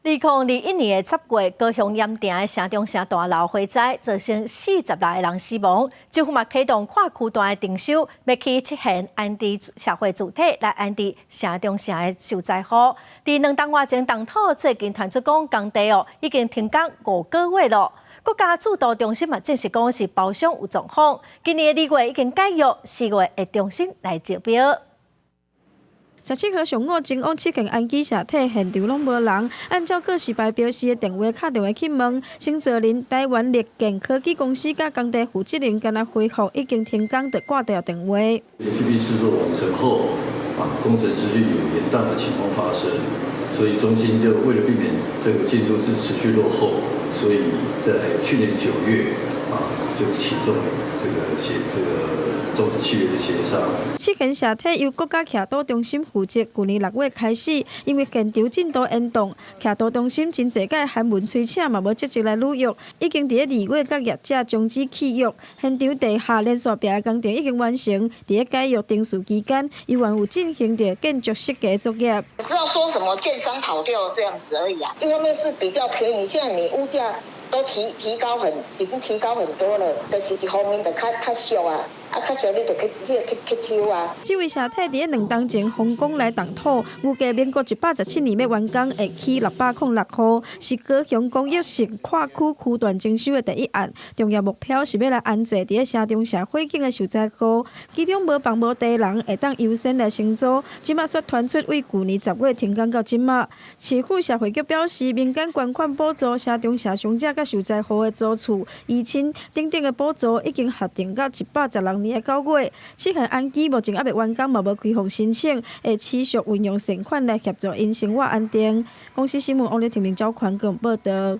2021年的10月，高雄鹽埕的城中城大樓火災造成46個人死亡，政府嘛啟動跨區段的徵收，欲起七賢安置社會住宅來安置城中城的受災戶。佇2冬外前動土，最近傳出講工地哦已經停工5個月囉。國家制度中心嘛證實講是包商有狀況，今年的2月已經解約，4月會重新來招標。17號上午，前往七賢安居社體現場攏無人。按照告示牌標示的電話，敲電話去問，承造人台灣力健科技公司佮工地負責人敢若回覆已經停工，就掛掉電話。 PCB 製作完成後，啊，工程持續有延宕的情況發生，所以中心就為了避免這個進度是持續落後，所以在去年9月啊，就啟動這個協這個終止契約的協商。七賢社體由國家徛土中心負責，舊年6月開始，因為現場進度延宕，徛土中心真濟擺函文催請嘛無積極來履約，已經佇咧2月佮業者終止契約。現場地下連續壁的工程已經完成，佇咧解約程序期間，猶原有進行著建築設計作業。只要說什麼建商跑掉這樣子而已啊，一方面是比較便宜，現在你物價都提高，已經提高很多了，就是一方面就較較俗啊。啊，較俗你就去抽啊！這位社體佇咧2冬前風光來動土，預計民國117年欲完工，會起606戶，是高雄公益性跨區區段徵收的第一案。重要目標是欲來安置佇咧城中城火警的受災戶，其中無房無地人會當優先來承租。這馬煞傳出為舊年10月停工到這馬。市府社會局表示，民間捐款補助城中城傷者佮受災戶的租厝、遺親等等的補助，已經核定到116年的9月，七賢安居目前猶未完工，嘛無開放申請，會持續運用善款來協助𪜶生活安定。公視新聞王麗婷、明昭寬報導。